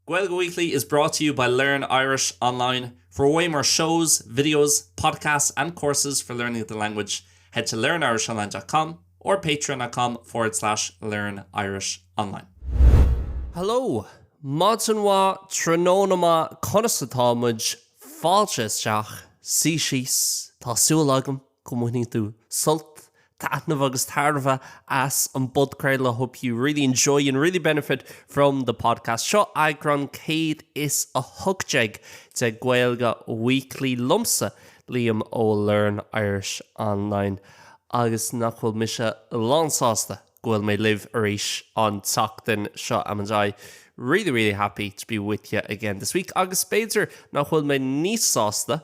Gaeilge Weekly is brought to you by Learn Irish Online. For way more shows, videos, podcasts and courses for learning the language, head to learnirishonline.com or patreon.com forward slash learn Irish online. Hello! Maidin mhaith, tráthnóna maith, conas atá muid? Fáilte isteach, suí síos, tá súil agam go mbainfidh tú sult, taitneamh agus tairbhe as an bpodchraoladh Hope you really enjoy and really benefit from the podcast. Seo eagrán 118 de Gaeilge Weekly liomsa, Liam ó Learn Irish Online agus nach bhfuil mise lánsásta go bhfuil mé libh arís an tseachtain seo Am I really really happy to be with you again this week agus b'fhéidir nach bhfuil mé níos sásta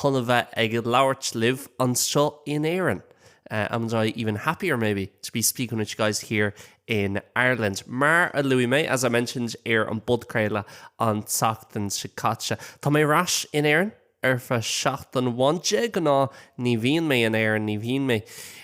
chun a bheith ag labhairt libh anseo in Éirinn. Am I even happier maybe to be speaking with you guys here in Ireland. Mar a luaigh mé, as I mentioned, ar an bpodchraoladh an tseachtain seo caite, tá mé ar ais in Éirinn ar feadh seachtain amháin. De ghnáth ní bhíonn mé in Éirinn, ní bhíonn mé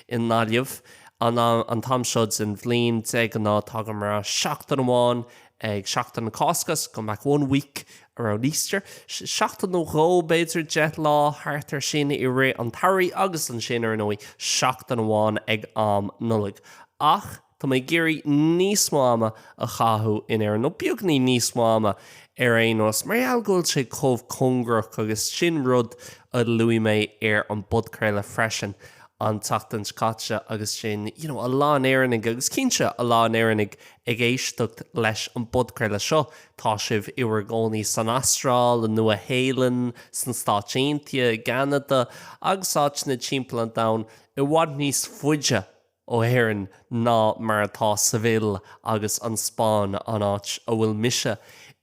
i nGaillimh an an t-am seo den bhliain. De ghnáth tagaim ar ais seachtain amháin ag seachtain na Cásca, so come back one week around Easter. Seachtain nó dhó, b'fhéidir, 10 lá, thart ar sin i rith an tsamhraidh agus ansin, ar ndóigh, seachtain amháin ag am Nollag. Ach tá mé ag iarraidh níos mó ama a chaitheamh in Éirinn, nó beagainín níos mó ama ar aon nós, mar gheall go bhfuil sé chomh cóngarach agus sin rud a luaigh mé ar an bpodchraoladh freisin an tseachtain seo caite agus sin, you know, a lán Éireannaigh agus cinnte a lán Éireannaigh ag éisteacht leis an bpodchraoladh seo, tá sibh i bhur gcónaí san Astráil, i Nua-Shéalainn, sna Stáit Aontaithe, i gCeanada agus áiteanna timpeall an domhain i bhfad níos faide ó Éirinn ná mar atá Seville agus an Spáinn, an áit a bhfuil mise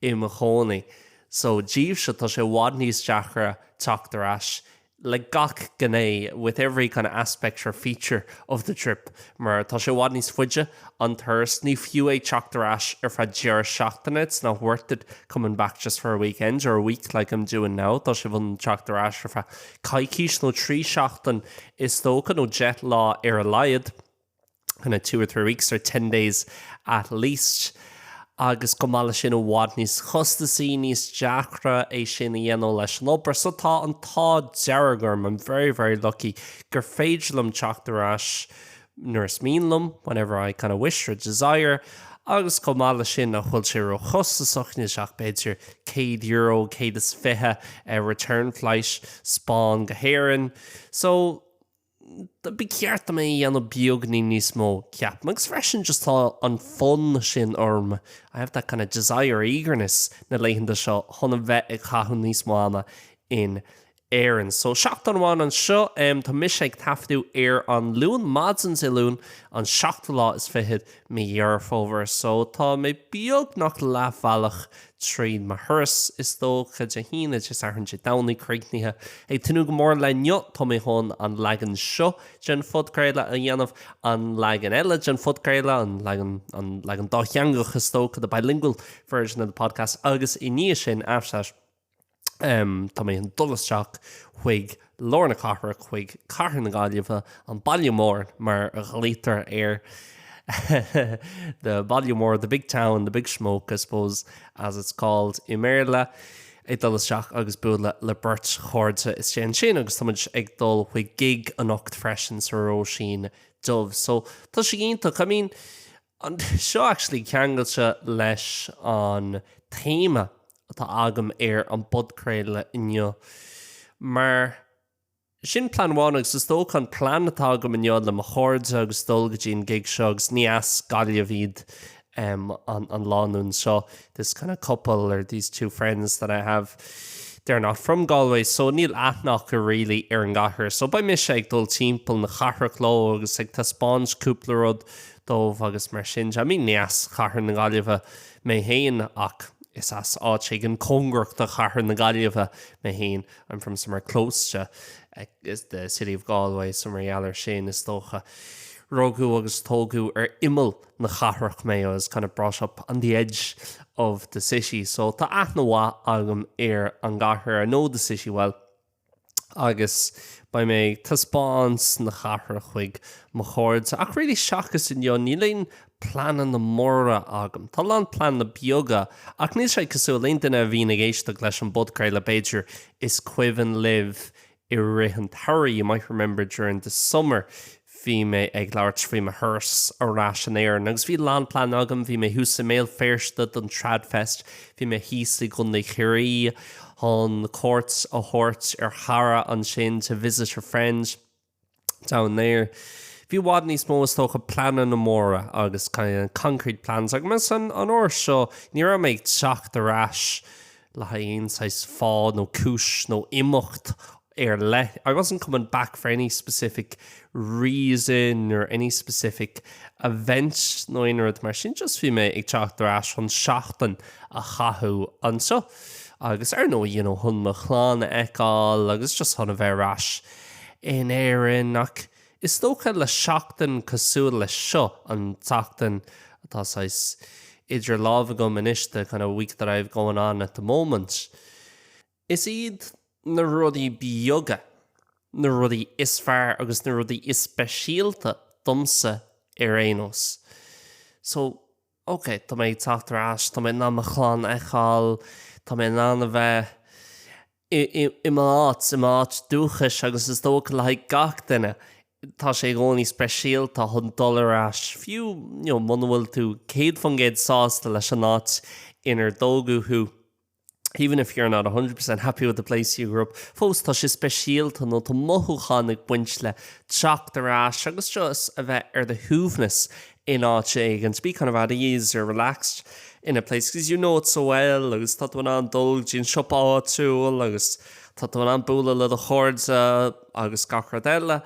i mo chónaí. So, daoibhse, tá sé i bhfad níos deacra teacht ar ais le gach gné, with every kind of aspect or feature of the trip, mar tá sé i bhfad níos faide, an turas, ní fiú é teacht ar ais ar feadh deireadh seachtaine, it's not worth it coming back just for a weekend or a week like I'm doing now, tá sibh chun teacht ar ais ar feadh coicís nó 3 seachtain is dócha, nó 10 lá ar a laghad. kind of 2 or 3 weeks or 10 days at least agus chomh maith leis sin i bhfad níos costasaí, níos deacra é sin a dhéanamh leis an obair. So tá an t-ádh dearg orm, I'm very very lucky gur féidir liom teacht ar ais nuair is mian liom, whenever I kind of wish or desire agus chomh maith leis sin nach bhfuil sé róchostasach, níl sé ach b'fhéidir €100, 120 return flight Spáinn go hÉirinn. So Ba cheart dom é a dhéanamh beagainín níos mó, ceapaim. Agus freisin just tá an fonn sin orm, I have that kind of desire, eagerness na laethanta seo chun a bheith ag caitheamh níos mó ama in Éirinn. So seachtain amháin anseo, tá mise ag taifeadadh ar an Luan, maidin Dé Luain, an seachtú lá is fichead mí Dheireadh Fómhair. So tá mé beagnach leathbhealach tríd mo thuras, is dócha, Dé hAoine, Dé Sathairn, Dé Domhnaigh críochnaithe. Ag tnúth go mór le inniu, tá mé chun an leagan seo den phodchraoladh a dhéanamh, an leagan eile den phodchraoladh, an leagan, an leagan dátheangach is dócha, the bilingual version of the podcast, agus i ndiaidh sin, after that, Tá mé chun dul isteach chuig lár na cathrach, chuig cathair na Gaillimhe, an baile mór mar a ghlaoitear air, the baile mór, the big town, the big smoke, I suppose, as it's called i mBéarla, ag dul isteach agus bualadh le beirt chairde istigh ansin agus tá muid ag dul chuig gig anocht freisin sa Róisín Dubh. So tá sé iontach. I mean, Seo actually ceangailte leis an téama atá agam ar an bpodchraoladh inniu. Mar sin plean amháin agus is dócha an plean atá agam inniu le mo chairde agus dul go dtí an gig seo agus ní as Gaillimh iad an an lánúin seo, this kind of couple or these two friends that I have, they're not from Galway so níl aithne acu really ar an gcathair so beidh mise ag dul timpeall na cathrach leo agus ag taispeáint cúpla rud dóibh agus mar sin de. I mean ní as Cathair na Gaillimhe mé féin ach is as áit éigin cóngarach do Chathair na Gaillimhe mé féin, I'm from somewhere close to the city of Galway so mar gheall ar sin is dócha rugadh agus tógadh ar imeall na cathrach mé, I was kind of brought up on the edge of the city so tá aithne mhaith agam ar an gcathair, I know the city well. agus beidh mé ag taispeáint na cathrach chuig mo chairde. Ach really seachas inniu, níl aon. pleananna móra agam. Tá a lán pleananna beaga ach níl sé cosúil le aon duine a bhíonn ag éisteacht leis an bpodchraoladh, b'fhéidir is cuimhin libh i rith an tsamhraidh, you might remember during the summer, bhí mé ag labhairt faoi mo thuras ar ais in Éirinn agus bhí a lán pleananna agam, bhí mé thuas i mBéal Feirste don Tradfest, bhí mé thíos i gContae Chiarraí chun cuairt a thabhairt ar chara ansin to visit a friend. down there. Bhí i bhfad níos mó is dócha pleananna móra agus kind of concrete plans agam agus an uair seo ní raibh mé ag teacht ar ais le haghaidh aon saghas fáth nó cúis nó imeacht ar leith. I wasn't coming back for any specific reason or any specific event nó aon rud mar sin, just bhí mé ag teacht ar ais chun seachtain a chaitheamh anseo agus ar ndóigh you know chun mo chlann a fheiceáil agus just chun a bheith ar ais in Éirinn ach is dócha le seachtain cosúil leis seo, an tseachtain atá saghas idir lámha agam anois, the kind of week that I have going on at the moment, is iad na rudaí beaga na rudaí is fearr agus na rudaí is speisialta domsa ar aon nós. So, ok, tá mé ag teacht ar ais, tá mé in ann mo chlann a fheiceáil, tá mé in ann a bheith i m'áit, i m'áit dúchais agus is dócha le haghaidh gach duine, tá sé i gcónaí speisialta chun dul ar ais, fiú you know muna bhfuil tú 100% sásta leis an áit inar tógadh thú, even if you're not 100% happy with the place you grew up, fós tá sé speisialta nó tá mothúchán ag baint le teacht ar ais agus just a bheith ar do shuaimhneas in áit éigin, to be kind of at ease or relaxed in a place because you know it so well agus tá tú in ann dul go dtí an siopa áitiúil agus tá tú in ann bualadh le do chairde agus gach rud eile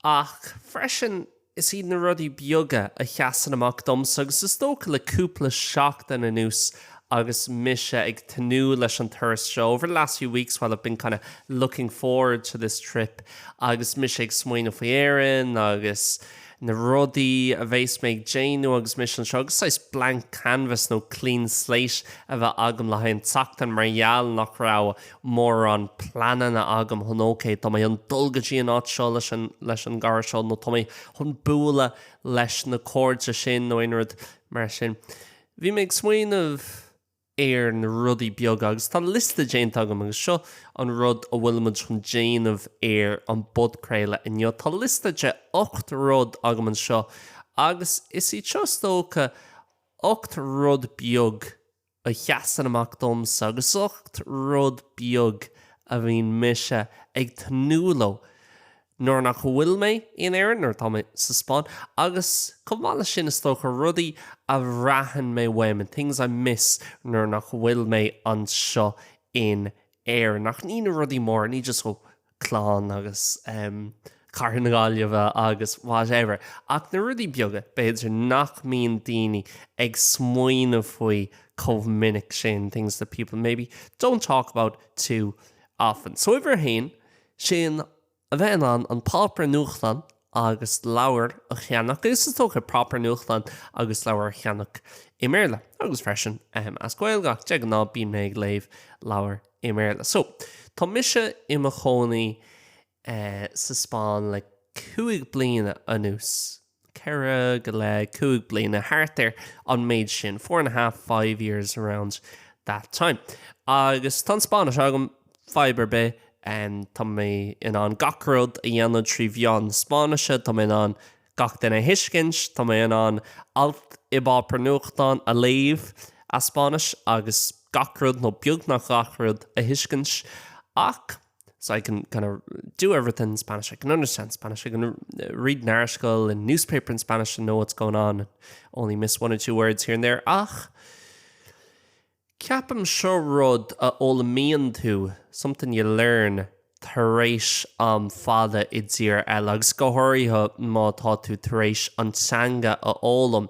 ach freisin is iad na rudaí beaga a sheasann amach domsa agus is dócha le cúpla seachtain anuas agus mise ag tnúth leis an turas seo over the last few weeks while I've been kind of looking forward to this trip agus mise ag smaoineamh faoi Éirinn agus na rudaí a bheas mé ag déanamh agus mise anseo agus saghas blank canvas nó clean slate a bheith agam le haghaidh an tseachtain mar gheall nach raibh mórán pleananna agam chun ok tá mé chun dul go dtí an áit seo leis an leis an gcara seo nó tá mé chun bualadh leis na cairde sin nó aon rud mar sin. Bhí mé ag smaoineamh ar na rudaí beaga agus tá liosta déanta agam agus seo an rud a bhfuilimid chun déanamh ar an bpodchraoladh inniu. Tá liosta de 8 rud agam anseo agus is iad seo is dócha 8 rud beag a sheasann amach domsa agus 8 rud beag a bhíonn mise ag tnúth leo nuair nach bhfuil mé in Éirinn, nuair atá mé sa Spáinn, agus chomh maith leis sin is dócha rudaí a bhraitheann mé uaim, and things I miss nuair nach bhfuil mé anseo in Éirinn. Ach ní na rudaí móra, ní just oh clann agus Cathair na Gaillimhe agus whatever, ach na rudaí beaga, b'fhéidir, nach mbíonn daoine ag smaoineamh faoi chomh minic sin, things that people maybe don't talk about too often. So uimhir a haon, sin a bheith in ann an páipéar nuachtáin agus leabhair a cheannach, agus is dócha páipéar nuachtáin agus leabhair a cheannach i mBéarla, agus freisin as Gaeilge, ach de ghnáth bíonn mé ag léamh leabhair i mBéarla. So, tá mise i mo chónaí sa Spáinn le 5 bliana anuas. 4 go leith, 5 bliana, thart ar an méid sin, four and a half, five years around that time. Agus tá an Spáinnis agam, fadhb ar bith, tá mé in ann gach rud a dhéanamh trí mheán na Spáinnise, tá mé in ann gach duine a thuiscint, tá mé in ann alt i bpáipéar nuachtáin a léamh as Spáinnis agus gach rud, nó beagnach gach rud, a thuiscint. Ach. So I can kind of do everything in Spanish, I can understand Spanish, I can read an article in newspaper in Spanish and know what's going on and only miss one or two words here and there. Ach ceapaim seo rud a fhoghlaimíonn tú, something you learn, tar éis am fada i dtír eile agus go háirithe má tá tú tar éis an teanga a fhoghlaim.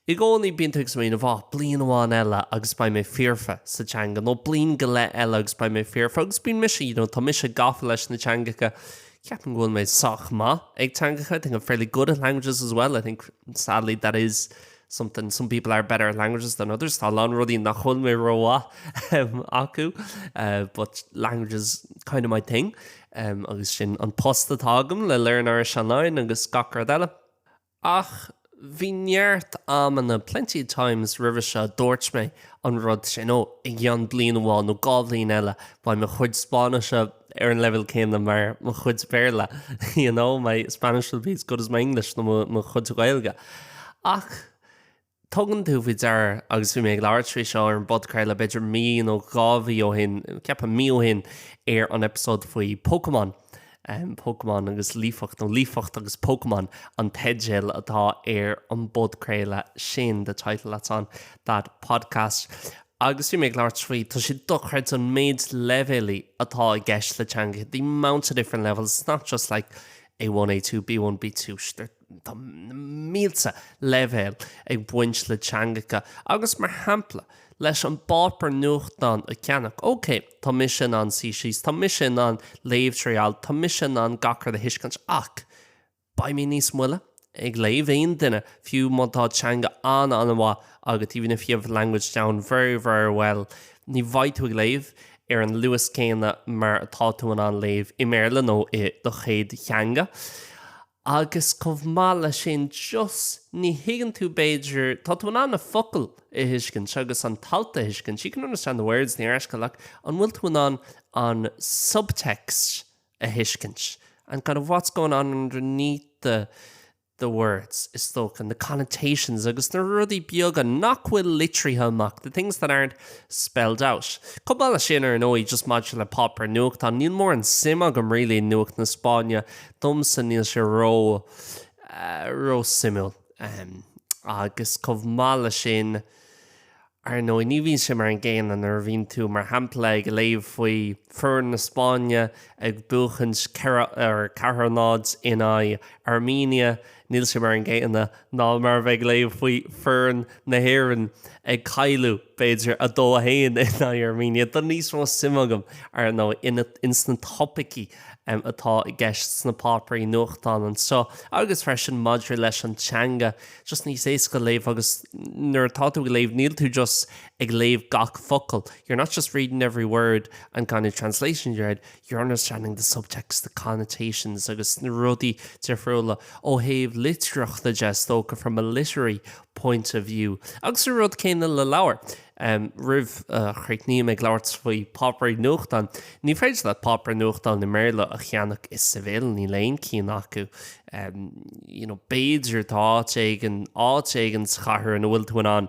I gcónaí bíonn tú ag smaoineamh, 'Á, bliain amháin eile agus beidh mé foirfe sa teanga' nó 'bliain go leith eile agus beidh mé foirfe' agus bíonn mise, you know, tá mise gafa leis na teangacha, ceapaim go bhfuil mé sách maith ag teangacha, I think I'm fairly good at languages as well, I think sadly that is something, some people are better at languages than others, tá a lán rudaí nach bhfuil mé rómhaith acu but language is kind of my thing agus sin an post atá agam le Learn Irish Online agus gach rud eile. Ach. Bhí neart amanna, plenty of times, roimhe seo a dúirt mé an rud sin, ó, i gceann bliain amháin nó 2 bhliain eile, beidh mo chuid Spáinnise ar an leibhéal céanna mar mo chuid Béarla, you know, my Spanish will be as good as my English nó mo chuid Gaeilge. Ach tugann tú faoi deara, agus bhí mé ag labhairt faoi seo ar an bpodchraoladh b'fhéidir mí nó 2 mhí ó shin, ceapaim mí ó shin, ar an eipeasóid faoi Pokémon, Pokémon agus líofacht, nó líofacht agus Pokémon an teideal atá ar an bpodchraoladh sin, the title that's on that podcast. Agus bhí mé ag labhairt faoi, tá sé dochreidte an méid leibhéalaí atá i gceist le teangacha, the amount of different levels, it's not just like A1, A2, B1, B2, Tá na mílte leibhéal ag baint le teangacha agus mar shampla, leis an bpáipéar nuachtáin a cheannach, ok, tá mise in ann suí síos, tá mise in ann léamh trí alt, tá mise in ann gach rud a thuiscint ach beidh mé níos moille ag léamh aon duine, fiú má tá teanga an-an-mhaith agat, even if you have language down very very well, ní bheidh tú ag léamh ar an luas céanna mar atá tú in ann léamh i mBéarla nó i do chéad theanga. Agus chomh maith leis sin, just ní thuigeann tú b'fhéidir, tá tú in ann na focail a thuiscint agus an t-alt a thuiscint, you can understand the words in the article, ach an bhfuil tú in ann an subtext a thuiscint and kind of what's going on underneath the the words, is dócha, the connotations agus na rudaí beaga nach bhfuil litrithe amach, the things that aren't spelled out. Chomh maith leis sin, ar ndóigh, just maidir le páipéar nuachtáin, níl mórán suim agam really i nuacht na Spáinne, Domsa níl sé ró, ró-suimiúil. Agus chomh maith leis sin, ar ndóigh, ní bhíonn sé mar an gcéanna nuair a bhíonn tú, mar shampla, ag léamh faoi foireann na Spáinne ag buachaint 4 or 4-0 in aghaidh Armenia, níl sé mar an gcéanna ná mar a bheith ag léamh faoi foireann na hÉireann ag cailleadh, b'fhéidir, 2-1 in aghaidh Armenia. Tá níos mó suime agam, ar ndóigh, ins na topaicí atá i gceist sna páipéirí nuachtáin anseo agus freisin maidir leis an teanga, just níos éasca léamh agus nuair atá tú ag léamh níl tú just ag léamh gach focal, you're not just reading every word and kind of translation in your head, you're understanding the subtext, the connotations agus na rudaí difriúla ó thaobh litríochta de, is dócha, from a literary point of view. Agus an rud céanna le leabhair. Roimh a chríochnaím ag labhairt faoi páipéirí nuachtáin, ní féidir leat páipéar nuachtáin i mBéarla a cheannach i Seville, níl aon cinn acu. You know, b'fhéidir tá áit éigin, áit éigin sa chathair ina bhfuil tú in ann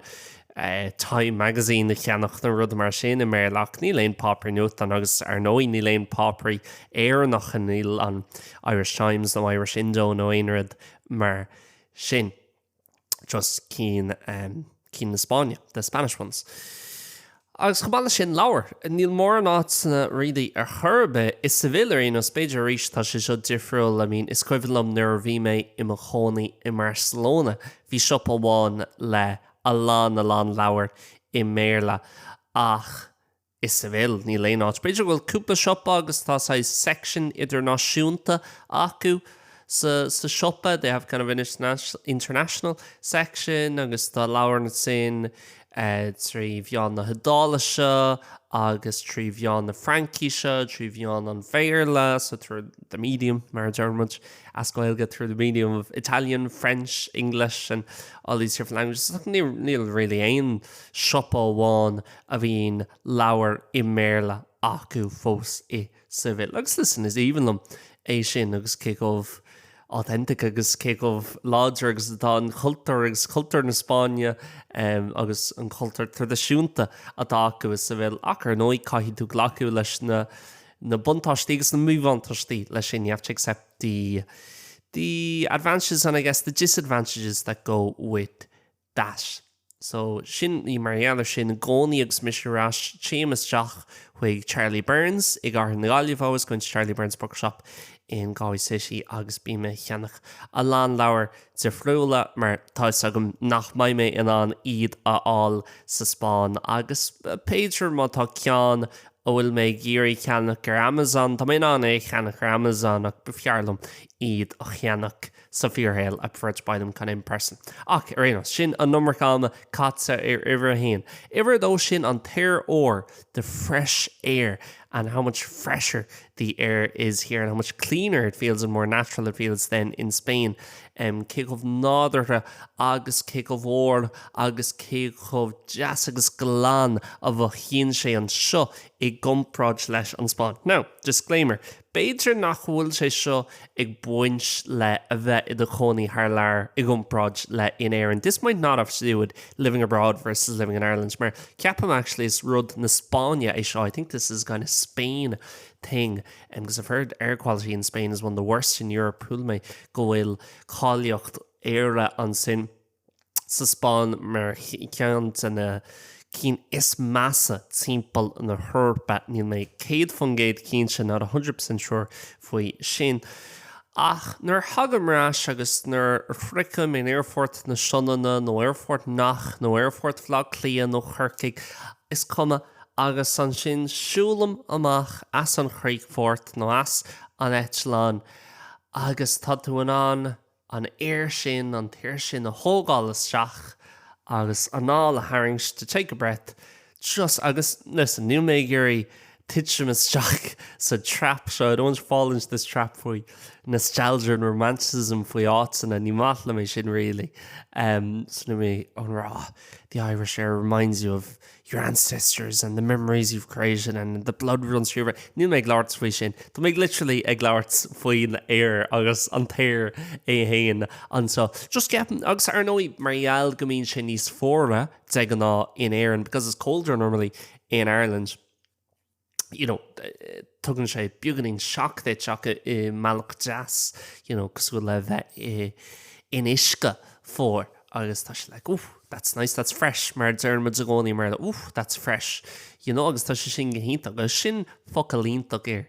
Time Magazine a cheannach nó rud mar sin i mBéarla ach níl aon páipéar nuachtáin agus ar ndóigh níl aon páipéirí Éireannacha, níl an Irish Times nó Irish Indo nó aon rud mar sin. Just cinn, cinn na Spáinne, the Spanish ones. Agus chomh maith leis sin, leabhair. Níl mórán áiteanna really ar chor ar bith i Seville ar aon nós, b'fhéidir arís tá sé seo difriúil, I mean is cuimhin liom nuair a bhí mé i mo chónaí i mBarcelona, bhí siopa amháin le a lán a lán leabhar i mBéarla ach i Seville níl aon áit. B'fhéidir go bhfuil cúpla siopa agus tá saghas section idirnáisiúnta acu sa sa siopa, they have kind of an international section agus tá leabhair ansin trí mheán na hIodáilise agus trí mheán na Fraincise, trí mheán an Bhéarla, so through the medium mar a deir muid as Gaeilge, through the medium of Italian, French, English and all these different languages. Níl níl really aon siopa amháin a bhíonn leabhair i mBéarla acu fós i Seville. Agus listen, is aoibhinn liom é sin agus cé chomh authentic agus cé chomh láidir agus atá an cultúr agus cultúr na Spáinne agus an cultúr traidisiúnta atá acu i Seville. Ach ar ndóigh, caithfidh tú glacadh leis na na buntáistí agus na míbhuntáistí leis sin, you have to accept the the advantages and I guess the disadvantages that go with that. So, sin í mar gheall ar sin i gcónaí agus mise ar ais, téim isteach chuig Charlie Byrne's i gcathair na Gaillimhe, always going to Charlie Byrne's Bookshop in Galway City agus bím ag ceannach a lán leabhar difriúla mar tá fhios agam nach mbeidh mé in ann iad a fháil sa Spáinn agus b'fhéidir má tá ceann a bhfuil mé ag iarraidh ceannach ar Amazon, tá mé in ann é a cheannach ar Amazon ach b'fhearr liom iad a cheannach sa fíorshaol, I prefer to buy them kind of in person. Ach, ar aon nós, sin an iomarca ama caite ar uimhir a haon. Uimhir a dó, sin an t-aer úr, the fresh air, and how much fresher the. the air is here and how much cleaner it feels and more natural it feels than in Spain. Um, cé chomh nádúrtha agus cé chomh úr agus cé chomh deas agus glan a mhothaíonn sé anseo i gcomparáid leis an Spáinn. Now, disclaimer, b'fhéidir nach bhfuil sé seo ag baint le a bheith i do chónaí thar lear i gcomparáid le in Éirinn. This might not have to do with living abroad versus living in Ireland, mar ceapaim actually is rud na Spáinne é seo, I think this is kind of Spain thing, because I've heard air quality in Spain is one of the worst in Europe, chuala mé go bhfuil cáilíocht aeir ansin. sa Spáinn mar cheann de na cinn is measa timpeall na hEorpa. Níl mé 100% cinnte, not 100% sure, faoi sin. Ach nuair a thagaim ar ais agus nuair a shroichim in Aerfort na Sionainne nó Aerfort Knock nó Aerfort Bhaile Átha Cliath nó Chorcaigh, is cuma, agus ansin siúlaim amach as an chríochfort nó as an eitleán agus tá tú in ann an aer sin, an t-aer sin a thógáil isteach agus anáil a tharraingt, to take a breath, just, agus listen, níl mé ag iarraidh titim isteach sa trap seo, I don't want to fall into this trap faoi nostalgia and romanticism faoi áiteanna, ní maith liom é sin really. Um, so níl mé ag rá, the Irish air reminds you of your ancestors and the memories you've created and the blood runs through your Níl mé ag labhairt faoi sin. Tá mé literally ag labhairt faoin aer agus an t-aer é féin anseo. Just ceapaim, agus ar ndóigh mar gheall go mbíonn sé níos fuaire de ghnáth in Éirinn because it's colder normally in Ireland, you know, tugann sé beagáinín shock duit ach i mbealach deas, you know, cosúil le bheith i in uisce fuar agus tá sé like, ooh, that's nice, that's fresh, mar a deireann muid i gcónaí mar ooh, that's fresh, you know, agus tá sé sin go hiontach agus sin focal iontach ar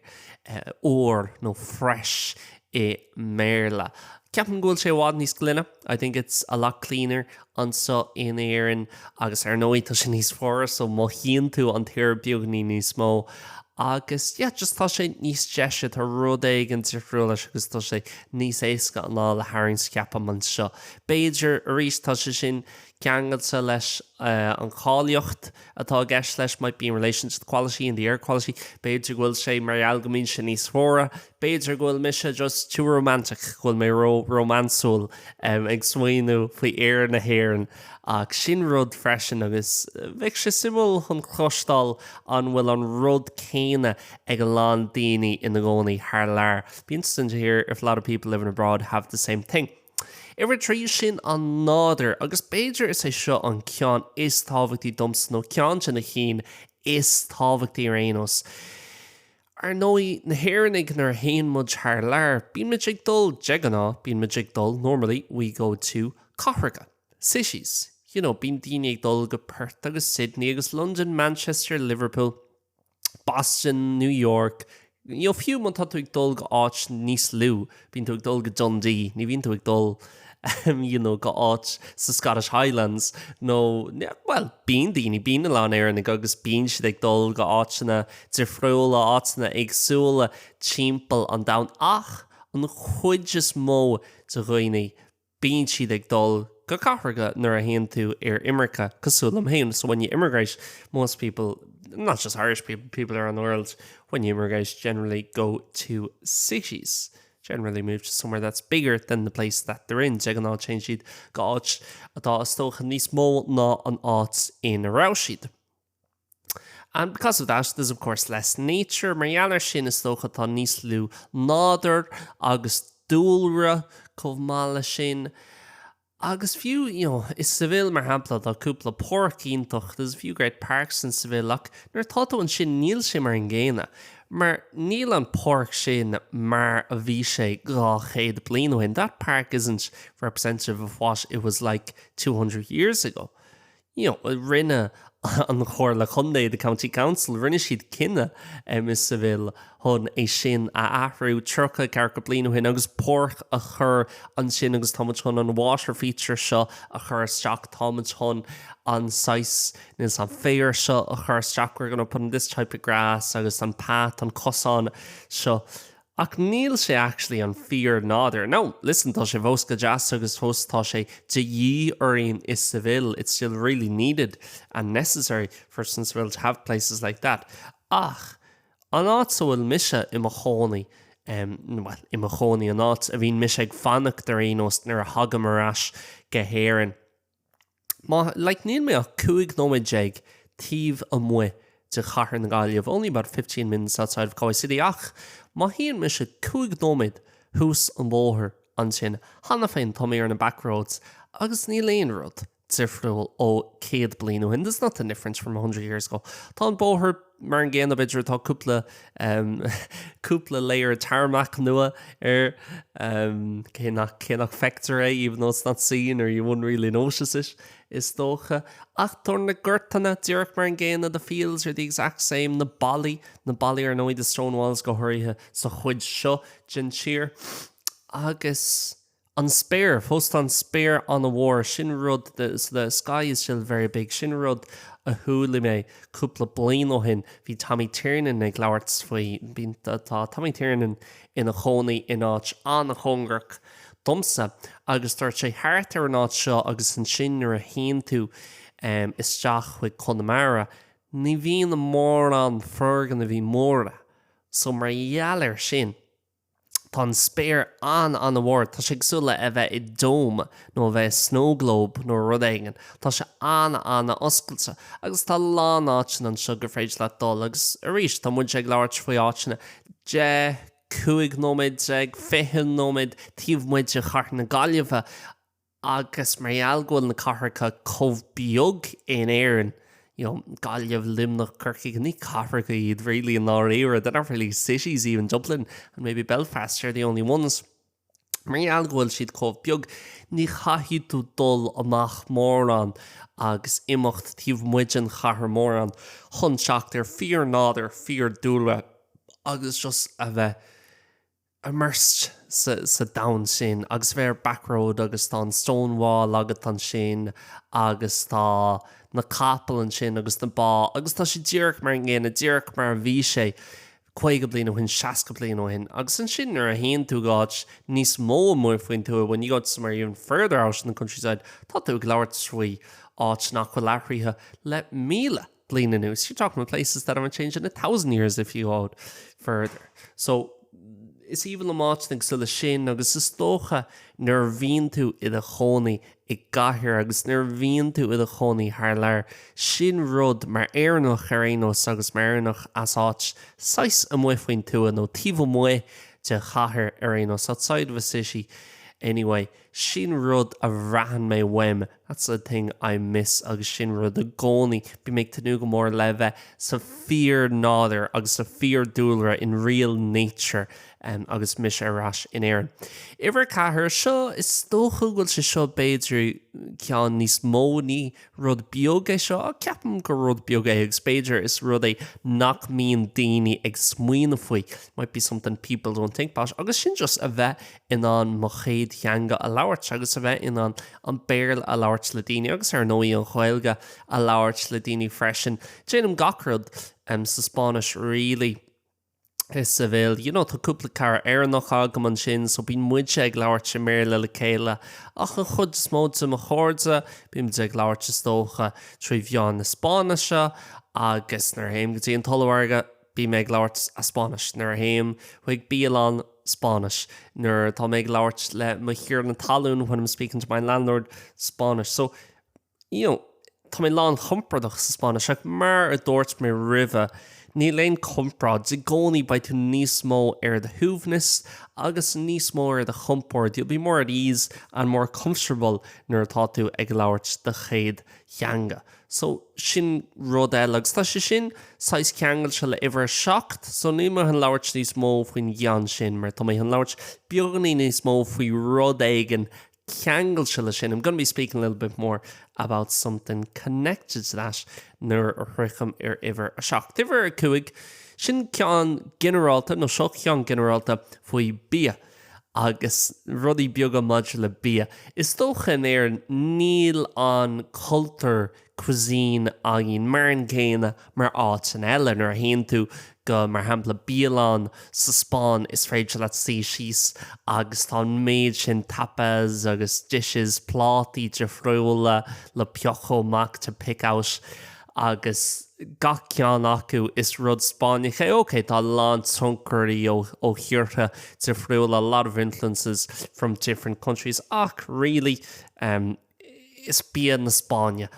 eh, úr nó fresh i mBéarla. Ceapaim go bhfuil sé i bhfad níos glaine, I think it's a lot cleaner anseo in Éirinn agus ar ndóigh tá sé níos fuaire so mothaíonn tú an t-aer beagáinín níos mó agus yeah just tá sé níos deise, tá rud éigin difriúil leis agus tá sé níos éasca anáil a tharraingt ceapaim anseo. B'fhéidir arís tá sé sin ceangailte leis an cháilíocht atá i gceist leis, might be in relation to the quality and the air quality, b'fhéidir go bhfuil sé mar gheall go mbíonn sé níos fuaire, b'fhéidir go bhfuil mise just too romantic, go bhfuil mé ró-rómánsúil ag smaoineamh faoi aer na hÉireann ach sin rud freisin agus bheadh sé suimiúil chun cloisteáil an bhfuil an rud céanna ag a lán daoine ina gcónaí thar lear, be interesting to hear if a lot of people living abroad have the same thing. Uimhir 3, sin an nádúr, agus b'fhéidir is é seo an ceann is tábhachtaí domsa, nó ceann de na cinn is tábhachtaí ar aon nós. Ar ndóigh, na hÉireannaigh nuair a théann muid thar lear, bíonn muid ag dul, de ghnáth, bíonn muid ag dul, normally we go to cathracha, cities, you know, bíonn daoine ag dul go Perth agus Sydney agus London, Manchester, Liverpool. Boston, New York, you know, fiú má tá tú ag dul go áit níos lú, bíonn tú ag dul go Dundee, ní bhíonn tú ag dul you know, go áit sa Scottish Highlands nó, bhuel, bíonn daoine, bíonn a lán Éireannaigh agus bíonn siad ag dul go áiteanna difriúla, áiteanna éagsúla timpeall an domhain ach an chuid is mó de dhaoine Bíonn siad ag dul go cathracha nuair a théann tú ar imirce, cosúil liom féin. So when you immigrate, most people, not just Irish people, people around the world, when you immigrate generally go to cities. Generally move to somewhere that's bigger than the place that they're in. De ghnáth téann siad go áit atá is dócha níos mó ná an áit ina raibh siad. And because of that, there's of course less nature. Mar gheall air sin, is dócha tá níos lú nádúr agus dúlra chomh maith leis sin. Agus fiú, you know, i Seville mar shampla, tá cúpla páirc iontach, there's a few great parks in Seville, ach nuair atá tú ansin níl sé mar an gcéanna. Mar níl an páirc sin mar a bhí sé 200 bliain ó shin, that park isn't representative of what it was like 200 years ago. you know, rinne an Chomhairle Contae, the County Council, rinne siad cinneadh i Seville chun é sin a athrú 30, ceathracha bliain ó shin agus páirc a chur ansin agus tá muid chun an water feature seo a chur isteach, tá muid chun an saghas, níl 's a'm, féar seo a chur isteach, we're gonna put in this type of grass agus an path, an cosán seo. Ach níl sé actually an fíor-nádúr. Now, listen, tá sé fós go deas agus fós tá sé de dhíth orainn i Seville, it's still really needed and necessary for us in Seville to have places like that. Ach, An áit a bhfuil mise i mo chónaí, bhuel, i mo chónaí, an áit a bhíonn mise ag fanacht ar aon nós nuair a thagaim ar ais go hÉirinn, má, like, níl mé ach 15 nóiméad taobh amuigh de chathair na Gaillimhe, only about 15 minutes outside of Galway City, ach má théann mise 5 nóiméad thuas an bóthar ansin, cheana féin tá mé ar na back roads agus níl aon rud difriúil ó 100 bliain ó shin, there's nothing different from 100 years ago. Tá an bóthar mar an gcéanna, b'fhéidir tá cúpla cúpla layer tarmac nua air, cé nach cé nach feictear é, even though it's not seen or you wouldn't really notice it, is dócha. Ach tá na gortanna díreach mar an gcéanna, the fields are the exact same, na ballaí, na ballaí ar ndóigh, the stone walls go háirithe sa chuid seo den tír. Agus. An spéir, fós tá an spéir an-mhór, sin rud, the, so the sky is still very big, sin rud a chuala mé cúpla bliain ó shin, bhí Tommy Tiernan ag labhairt faoi, bíonn, tá Tommy Tiernan ina chónaí in áit an-chóngarach domsa agus dúirt sé thart ar an áit seo agus ansin nuair a théann tú isteach chuig Conamara, ní bhíonn mórán foirgnimh móra, so mar gheall air sin. Tá an spéir an-an-mhór. Tá sé cosúil le a bheith i dome nó a bheith i snow globe nó rud éigin. Tá sé an-an-oscailte agus tá a lán áiteanna anseo gur féidir leat dul agus arís tá muid ag labhairt faoi áiteanna 10, 15 nóiméad, 20 nóiméad taobh amuigh de chathair na Gaillimhe. Agus mar gheall go bhfuil na cathracha chomh beag in Éirinn, you know, Gaillimh, Luimneach, Corcaigh, ní cathracha iad really i ndáiríre, they're not really cities even, Dublin and maybe Belfast are the only ones. Mar gheall go bhfuil siad chomh beag, ní chaithfidh tú dul amach mórán agus imeacht taobh amuigh den chathair mórán chun teacht ar fíor-nádúr, fíor-dúlra agus just a bheith immersed sa domhan sin agus bheith ar back road agus tá an stone wall agat ansin agus tá na capaill ansin agus na ba agus tá sé díreach mar an gcéanna, díreach mar a bhí sé 50 bliain ó shin, 60 bliain ó shin. Agus ansin nuair a théann tú go áit níos mó amuigh faoin tuath, when you go to somewhere even further out in the countryside, tá tú ag labhairt faoi áit nach bhfuil athraithe le 1,000 bliain anuas. You're talking about places that haven't changed in 1,000 years if you go out further. So, is aoibhinn liom áiteanna cosúil leis sin agus is dócha nuair a bhíonn tú i do chónaí i gcathair agus nuair a bhíonn tú i do chónaí thar lear, sin rud mar Éireannach ar aon nós agus mar Éireannach as áit saghas amuigh faoin tuath nó taobh amuigh de chathair ar aon nós, outside of a city anyway, sin rud a bhraitheann mé uaim. That's the thing I miss agus sin rud i gcónaí, bím ag tnúth go mór le bheith sa fíor-nádúr agus sa fíor-dúlra, in real nature, agus mise ar ais in Éirinn. Uimhir 4, seo, is dócha go bhfuil sé seo b'fhéidir ceann níos mó, ní rud beag é seo, ach ceapaim gur rud beag é agus b'fhéidir is rud é nach mbíonn daoine ag smaoineamh faoi, might be something people don't think about, agus sin just a bheith in ann mo chéad theanga a labhairt agus a bheith in ann an Béarla a labhairt le daoine agus ar ndóigh an Ghaeilge a labhairt le daoine freisin. Déanaim gach rud sa Spáinnis really i Seville. You know, tá cúpla cara Éireannach agam ansin so bíonn muide ag labhairt i mBéarla le chéile ach an chuid is mó de mo chairde, bímid ag labhairt is dócha trí mheán na Spáinnise agus nuair a théim go dtí an t-ollmhargadh, Bím ag labhairt as Spáinnis nuair a théim chuig bialann, Spáinnis nuair atá mé ag labhairt le mo thiarna talún, when I'm speaking to my landlord, Spáinnis. So, you know, tá mé lánchompordach sa Spáinnis ach mar a dúirt mé roimhe, níl aon chomparáid, i gcónaí beidh tú níos mó ar do shuaimhneas agus níos mó ar do chompord, you'll be more at ease and more comfortable nuair atá tú ag labhairt do chéad theanga. So, sin rud eile. Agus tá sé sin saghas ceangailte le uimhir a 7, so níl mé chun labhairt níos mó faoin gceann sin mar tá mé chun labhairt beagáinín níos mó faoi rud éigin ceangailte le sin. I'm gonna be speaking a little bit more about something connected to that nuair a shroichim ar uimhir a 7. Uimhir a 5, sin ceann ginearálta, nó seo ceann ginearálta faoi bia. agus rudaí beaga maidir le bia. Is dócha in Éirinn níl an cultúr cuisine againn mar an gcéanna mar áiteanna eile. Nuair a théann tú go, mar shampla, bialann sa Spáinn is féidir leat suí síos agus tá an méid sin tapas agus dishes, plátaí difriúla le piocadh amach to pick out. Agus gach ceann acu is rud Spáinneach é. Ok, tá a lán tionchairí ó ó thíortha difriúla, a lot of influences from different countries, ach really um, is bia na Spáinne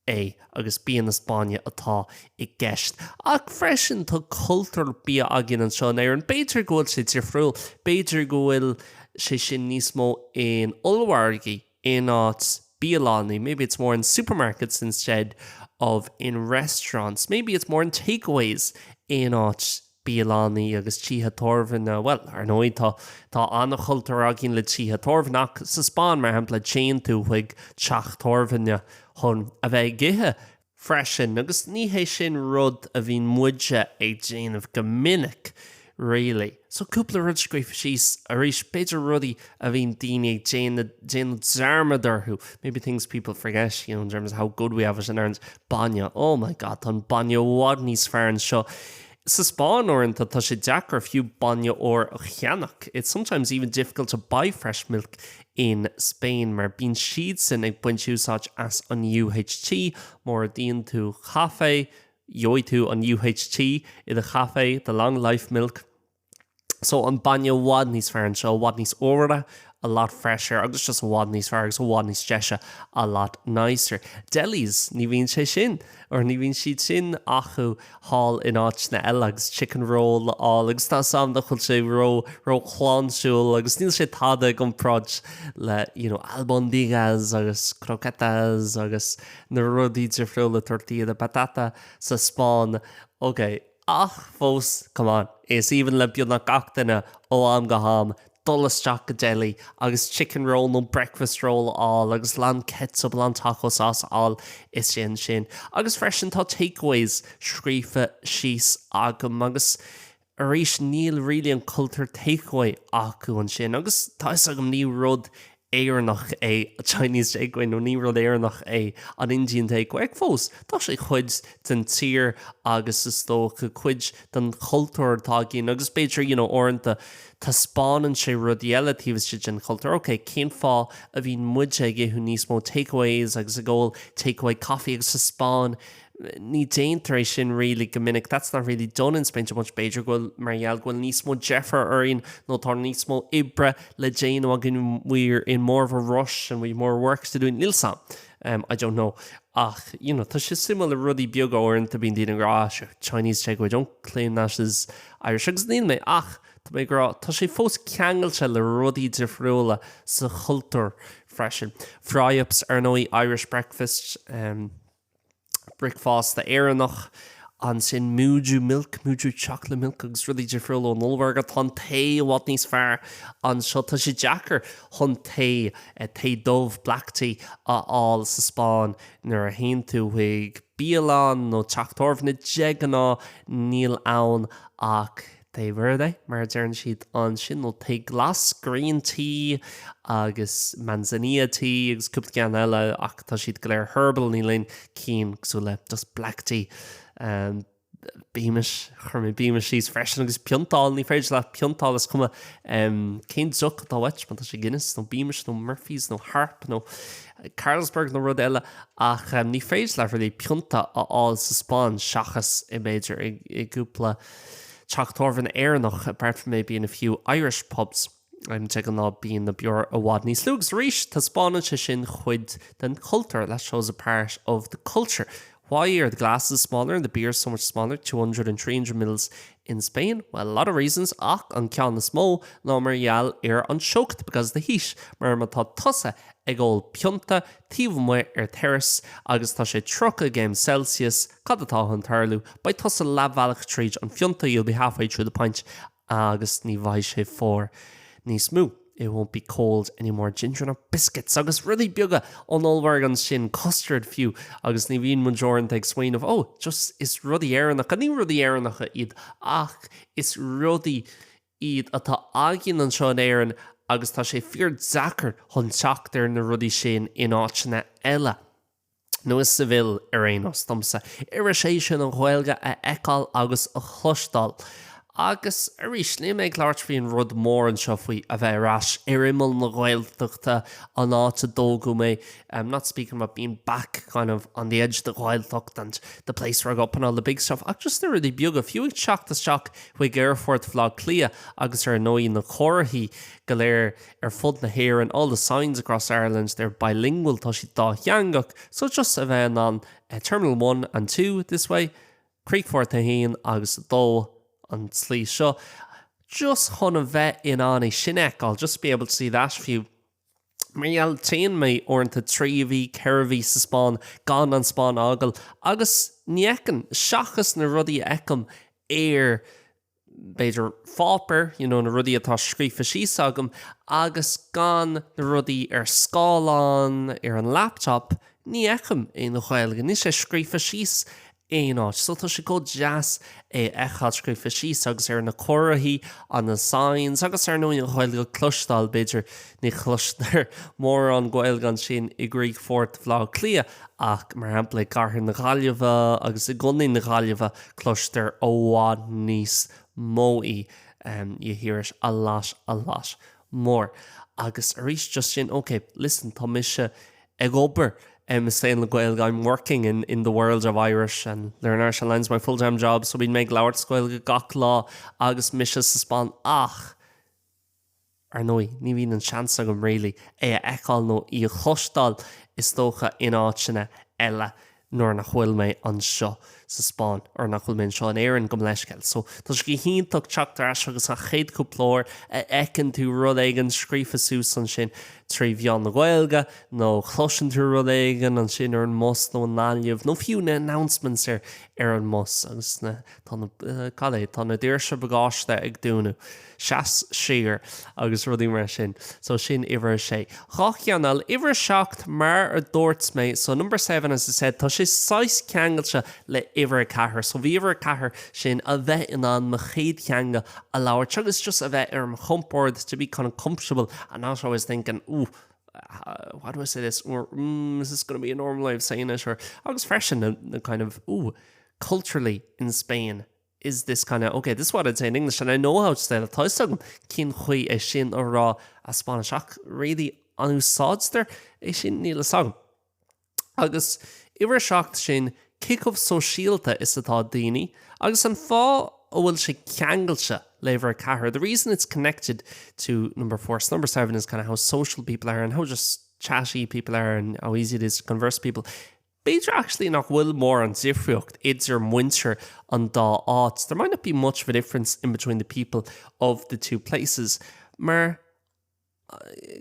é agus bia na Spáinne atá i gceist. Ach freisin tá cultúr bia againn anseo in Éirinn. B'fhéidir go bhfuil sé difriúil, b'fhéidir go bhfuil sé sin níos mó in ollmhargaí in áit bialanna, maybe it's more in supermarkets instead of in restaurants, maybe it's more in takeaways in áit bialanna agus tithe tábhairne. Bhuel, ar ndóigh, tá tá an-chultúr againn le tithe tábhairne ach sa Spáinn, mar shampla, téann tú chuig teach tábhairne chun a bheith ag ithe freisin agus ní hé sin rud a bhíonn muide ag déanamh go minic really. So cúpla rud scríofa síos arís, b'fhéidir rudaí a bhíonn daoine ag déanamh déanamh dearmad orthu, maybe things people forget, you know, in terms of how good we have it in Ireland. Bainne, oh my god, tá an bainne i bhfad níos fearr anseo. Sa Spáinn uaireanta tá sé deacair fiú bainne úr a cheannach, it's sometimes even difficult to buy fresh milk in Spain mar bíonn siadsan ag baint úsáid as an UHT, má ordaíonn tú caife, gheobhaidh tú an UHT i do chaife, the long life milk. So an bainne i bhfad níos fearr anseo, i bhfad níos úire, a lot fresher agus just i bhfad níos fearr agus i bhfad níos deise, a lot nicer. Delis, ní bhíonn sé sin, or ní bhíonn siad sin acu thall in áiteanna eile agus chicken roll a fháil agus tá 'fhios a'm nach bhfuil sé ró, ró-shláintiúil agus níl sé tada i gcomparáid le you know albóndigas agus croquetas agus na rudaí difriúla tortilla de patata sa Spáinn. Ok. Ach fós, come on, is aoibhinn le beagnach gach duine ó am go ham dul isteach go deli agus chicken roll nó breakfast roll a fháil agus lán ketchup, lán taco sauce a fháil istigh ansin. Agus freisin tá takeaways scríofa síos agam agus arís níl really an cultúr takeaway acu ansin agus tá 'fhios agam ní rud Éireannach é Chinese takeaway nó ní rud Éireannach é an Indian takeaway ach fós tá sé cuid den tír agus is dócha cuid den chultúr atá againn agus b'fhéidir you know uaireanta taispeánann sé rudaí eile taobh istigh den chultúr. Ok, cén fáth a bhíonn muide ag ithe níos mó takeaways agus ag ól takeaway coffee agus sa Spáinn ní déantar é sin really go minic, that's not really done in Spain too much, b'fhéidir go bhfuil mar gheall go bhfuil níos mó deifir orainn nó tá níos mó oibre le déanamh againn, we're in more of a rush and we've more work to do, níl 's a'm, um, I don't know. Ach, you know, tá sé suimiúil le rudaí beaga uaireanta bíonn daoine ag rá, ah, sure, Chinese takeaway, don't claim that as Irish agus níl mé ach tá mé ag rá, tá sé fós ceangailte le rudaí difriúla sa chultúr freisin. Fry-ups ar ndóigh, Irish breakfast, um, bricfeasta Éireannach, ansin Muju Milk, Muju Chocolate Milk agus rudaí difriúla ón ollmhargadh. Tá an tae i bhfad níos fearr anseo. Tá sé deacair chun tae, tae dubh, black tea, a fháil sa Spáinn nuair a théann tú chuig bialann nó teach tábhairne. De ghnáth níl ann ach Té verde, mar a deireann siad ansin, nó tae glas, green tea, agus manzanilla tea agus cúpla ceann eile ach tá siad go léir herbal, níl aon cinn cosúil le just black tea. Um, bímis, chuir mé bímis síos freisin agus piontáil, ní féidir leat piontáil is cuma um, cén deoch atá uait, má tá sé Guinness nó Beamish nó Murphy's nó Harp nó Carlsberg nó rud eile ach um, ní féidir leat really pionta a fháil sa Spáinn seachas i mb'fhéidir i, i gcúpla Teach tábhairne Éireannach, apart from maybe in a few Irish pubs. De ghnáth bíonn na beoir i bhfad níos lú agus arís taispeánann sé sin cuid den chultúr, that shows a part of the culture. Why are the glasses smaller and the beers so much smaller, 200 and 300 mils in Spain? Well, a lot of reasons ach an ceann is mó ná mar gheall ar an teocht, because the heat, mar má tá tusa ag ól pionta taobh amuigh ar terrace agus tá sé 30 gcéim Celsius, Cad atá chun tarlú? Beidh tusa leathbhealach tríd an phionta, you'll be halfway through the pint, agus ní bheidh sé fuar níos mó, it won't be cold anymore. Ginger nut biscuits agus rudaí beaga ón ollmhargadh ansin, custard fiú, agus ní bhíonn muid uaireanta ag smaoineamh, oh, just is rudaí Éireannacha, ní rudaí Éireannacha iad ach is rudaí iad atá againn anseo in Éirinn agus tá sé fíor deacair chun teacht ar na rudaí sin in áiteanna eile. Nó i Seville ar aon nós, domsa. Iris é sin an Ghaeilge a fheiceáil agus a chloisteáil. Agus arís, níl mé ag labhairt faoi an rud mór anseo faoi a bheith ar ais ar imeall na Gaeltachta, an áit a dtógadh mé, I'm not speaking about being back kind of on the edge of the Ghaeltacht and the place where I grew up and all the big stuff, ach just na rudaí beaga, fiú ag teacht isteach chuig Aerfort Bhaile Átha Cliath agus ar ndóigh na comharthaí go léir ar fud na hÉireann, all the signs across Ireland, they're bilingual, tá siad dátheangach, so just a bheith in ann Terminal 1 and 2 this way, Críochfort 1 agus 2 an tslí seo, just chun a bheith in ann é sin a fheiceáil, just to be able to see that fiú. Mar gheall, téann mé uaireanta 3 mhí, 4 mhí sa Spáinn gan an Spáinn a fhágáil agus ní fheicim, seachas na rudaí a fheicim ar, b'fhéidir, pháipéar, you know, na rudaí atá scríofa síos agam agus gan na rudaí ar scáileán ar an laptop, ní fheicim aon Ghaeilge, níl sé scríofa síos aon áit. So tá sé chomh deas é a fheiceáil scríofa síos agus ar na comharthaí, on the signs agus ar ndóigh an Ghaeilge a chloisteáil, b'fhéidir ní chloistear mórán Gaeilge ansin i gCríochfort Bhaile Átha Cliath ach mar shampla i gcathair na Gaillimhe agus i gContae na Gaillimhe cloistear i bhfad níos mó í, you hear it a lot, a lot more. Agus arís just sin, ok, listen, tá mise ag obair i saol na Gaeilge, I'm working in in the world of Irish and Learn Irish Online is my full time job so bíonn mé ag labhairt Gaeilge gach lá agus mise sa Spáinn ach ar ndóigh ní bhíonn an seans agam really é a fheiceáil nó í a chloisteáil is dócha in áiteanna eile nuair nach bhfuil mé anseo sa Spáinn or nach bhfuil mé anseo in Éirinn gabh mo leithscéal. So tá sé go hiontach teacht ar ais agus an chéad cúpla uair a fheiceann tú rud éigin scríofa suas ansin trí mheán na Gaeilge nó cloiseann tú rud éigin ansin ar an mbus nó i nGaillimh nó fiú na announcements ar ar an mbus agus na tá na cad é tá na doirse bagáiste ag dúnadh. Seas siar agus rudaí mar sin. So sin uimhir a sé. Dhá cheann eile. Uimhir a seacht, mar a dúirt mé, so number seven as I said, tá sé saghas ceangailte le uimhir a ceathair. So bhí uimhir a ceathair sin a bheith in ann mo chéad theanga a labhairt agus just a bheith ar mo chompord, to be kind of comfortable and not always thinking, ooh, how do I say this? Or, mm, is this going to be a normal way of saying it? Or, agus freisin na, na kind of, ooh, culturally in Spain, is this kind of, ok, this is what I'd say in English and I know how to say that, tá 'fhios agam cén chaoi é sin a rá as Spáinnis ach really an úsáidtear é sin níl 'fhios agam. Agus uimhir a 7 sin cé chomh sóisialta is atá daoine agus an fáth a bhfuil sé ceangailte le uimhir a 4, the reason it's connected to number 4, so number 7 is kind of how social people are and how just chatty people are and how easy it is to converse with people. B'fhéidir actually nach bhfuil mórán difríocht idir muintir an dá áit, there might not be much of a difference in between the people of the two places, mar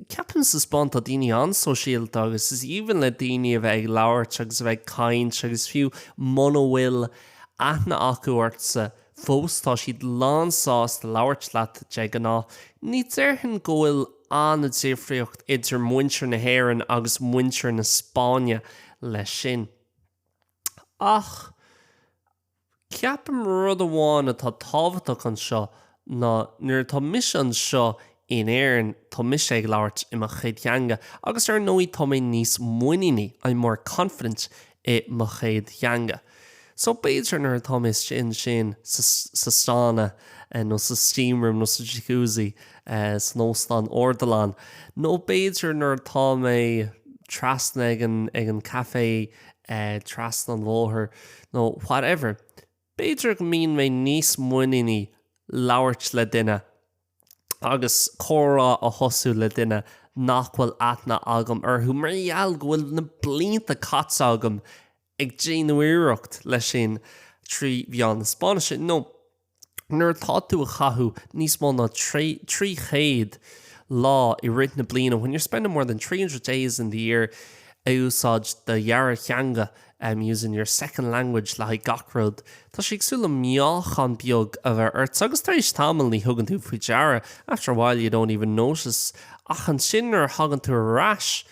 ceapaim sa Spáinn tá daoine an-sóisialta agus is aoibhinn le daoine a bheith ag labhairt agus a bheith ag caint agus fiú muna bhfuil aithne acu ortsa fós tá siad lán-sásta labhairt leat de ghnáth. Ní déarfainn go bhfuil an-difríocht idir muintir na hÉireann agus muintir na Spáinne leis sin. Ach ceapaim rud amháin atá tábhachtach anseo ná nuair atá mise anseo in Éirinn tá mise ag labhairt i mo chéad theanga agus ar ndóigh tá mé níos muiníní, I'm more confident, i mo chéad theanga. So b'fhéidir nuair atá mé istigh ansin sa sauna nó sa steam room nó sa jacuzzi san óstán ardalann nó b'fhéidir nuair atá mé trasna ag an ag an café trasna an bhóthair nó whatever, b'fhéidir go mbíonn mé níos muiníní labhairt le duine agus comhrá a thosú le duine nach bhfuil aithne agam orthu mar gheall go bhfuil na blianta caite agam ag déanamh iarracht leis sin trí mheán na Spáinnise. Nó nuair atá tú ag caitheamh níos mó ná 300 lá i rith na bliana, when you're spending more than 300 days in the year ag úsáid do dhara theanga, um using your second language le haghaidh gach rud. Tá sé cosúil le meáchan beag a bheith ort agus tar éis tamaill ní thugann tú faoi deara, after a while you don't even notice, ach ansin nuair a thagann tú ar ais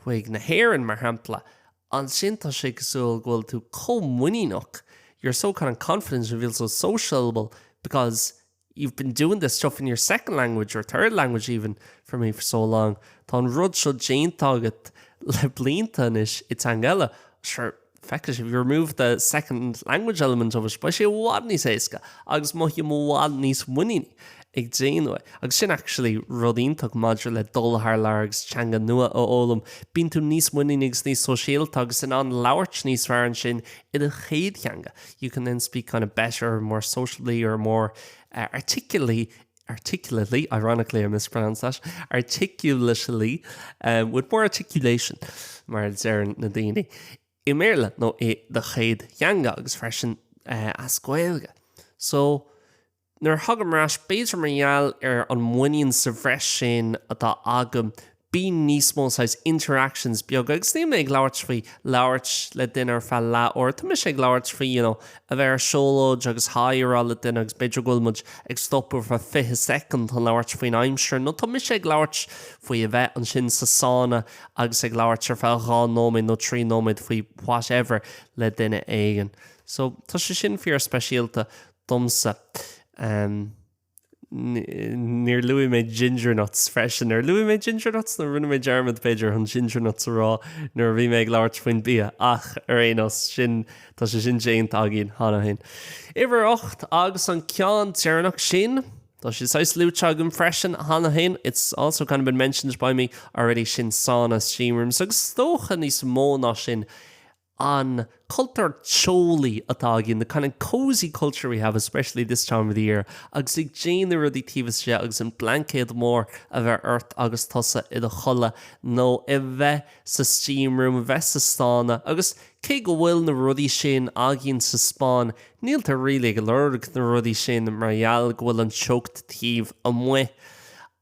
chuig na hÉireann mar shampla, ansin tá sé cosúil go bhfuil tú chomh muiníneach, you're so kind of confident and feel so sociable because you've been doing this stuff in your second language or third language even for me for so long. Tá an rud seo déanta agat le blianta anois i dteanga eile. Sure, Feicfidh sibh, if you remove the second language element of it, beidh sé i bhfad níos éasca agus mothaím i bhfad níos muiníní ag déanamh é. Agus sin actually rud iontach maidir le dul thar lear agus teanga nua a fhoghlaim, bíonn tú níos muiníní agus níos sóisialta agus in ann labhairt níos fearr ansin i do chéad theanga. You can then speak kind of better or more sociably or more articulately articulately, ironically I mispronounced that, articulately, um, with more articulation, mar a deireann na daoine, i mBéarla nó i do chéad theanga agus freisin uh, as Gaeilge. So, nuair a thagaim ar ais, b'fhéidir mar gheall ar an muinín sa bhreis sin atá agam, bíonn níos mó saghas interactions beaga agus níl mé ag labhairt faoi labhairt le duine ar feadh leath uair, tá mise ag labhairt faoi you know a bheith ar siúlóid agus hi a rá le duine agus b'fhéidir go bhfuil muid ag stopadh ar feadh 20 soicind chun labhairt faoin aimsir nó tá mise ag labhairt faoi a bheith ansin sa sána agus ag labhairt ar feadh 2 nóiméad nó 3 nóiméad faoi whatever le duine éigin. So tá sé sin fíor speisialta domsa. Um, Níor luaigh mé ginger nuts freisin. Ar luaigh mé ginger nuts nó rinne mé dearmad b'fhéidir an ginger nuts a rá nuair a bhí mé ag labhairt faoin bia ach ar aon nós sin tá sé sin déanta againn cheana féin. Uimhir 8 agus an ceann deireanach sin tá sé saghas luaite agam freisin cheana féin it's also kind of been mentioned by me already sin sauna steam rooms agus is dócha níos mó ná sin an cultúr teolaí atá againn, the kind of cosy culture we have, especially this time of the year, agus ag déanamh rudaí taobh istigh agus an blaincéad mór a bheith ort agus tusa i do chodladh nó a bheith sa steam room, a bheith sa sána agus cé go bhfuil na rudaí sin againn sa Spáinn, níl tú really ag lorg na rudaí sin mar gheall go bhfuil an teocht taobh amuigh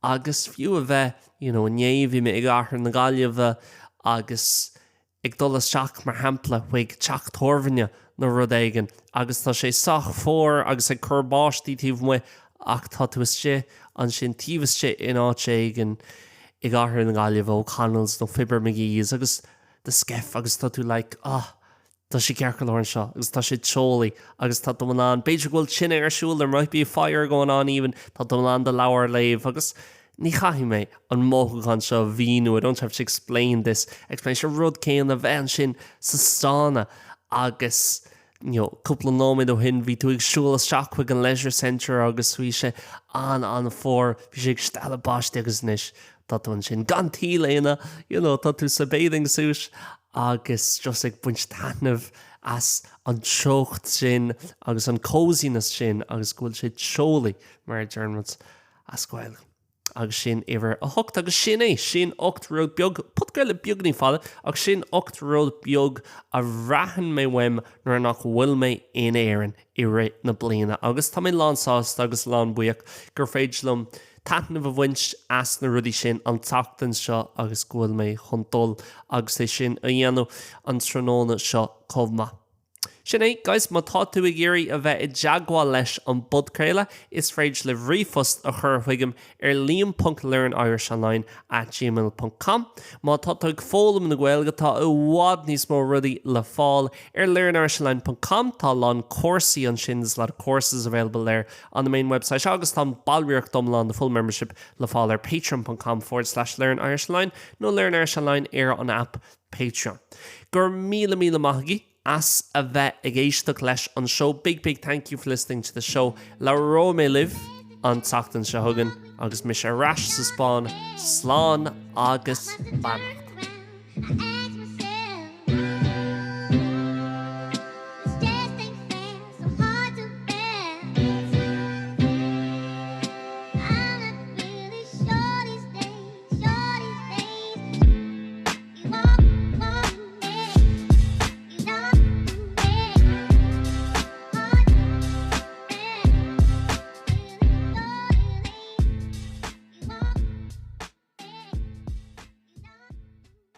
agus fiú a bheith, you know, inné bhí mé i gcathair na Gaillimhe agus ag dul isteach, mar shampla, chuig teach tábhairne nó rud éigin agus tá sé sách fuar agus ag cur báistí taobh amuigh ach tá tú istigh ansin taobh istigh in áit éigin i gcathair na Gaillimhe, O'Connell's nó Fibber McGee's agus The Skeff agus tá tú like ah tá sé ceart go leor anseo agus tá sé teolaí agus tá tú in ann, b'fhéidir go bhfuil tine ar siúl, there might be a fire going on even, tá tú in ann do leabhar a léamh agus Ní chaithfidh mé an mothúchán seo a mhíniú, I don't have to explain this explanation, an rud céanna, bheith ansin sa sána agus you know cúpla nóiméad ó shin bhí tú ag siúl isteach chuig an leisure centre agus bhí sé an-an-fhuar, bhí sé ag stealladh báistí agus anois tá tú ansin gan t-léine, you know tá tú sa bathing suit agus just ag baint taitneamh as an teocht sin agus an coziness sin agus go bhfuil sé teolaí mar a deireann muid. as Gaeilge. Agus sin uimhir 8 agus sin é, sin 8 rud beag, podchraoladh beagáinín fada, ach sin 8 rud beag a bhraitheann mé uaim nuair nach bhfuil mé in Éirinn i rith na bliana agus tá mé lán sásta agus lán buíoch gur féidir liom taitneamh a bhaint as na rudaí sin an tseachtain seo agus go bhfuil mé chun dul agus é sin a dhéanamh an tráthnóna seo chomh maith. Sin é, guys, má tá tú ag iarraidh a bheith i dteagmháil leis an bpodchraoladh, is féidir libh ríomhphost a chur chuigam ar liam.learnirishonline at gmail ponc com. Má tá tú ag foghlaim na Gaeilge, tá i bhfad níos mó rudaí le fáil ar learnirishonline ponc com, tá a lán cúrsaí ansin, there's a lot of courses available there on the main website, agus tá an ballraíocht iomlán, the full membership, le fáil ar patreon ponc com forward slash learnirishonline nó learnirishonline ar an aip Patreon. Go raibh míle míle maith agaibh as a bheith ag éisteacht leis an seó. Big big thank you for listening to the show. Labhróidh mé libh an tseachtain seo chugainn agus mise ar ais sa Spáinn. Slán agus beannacht.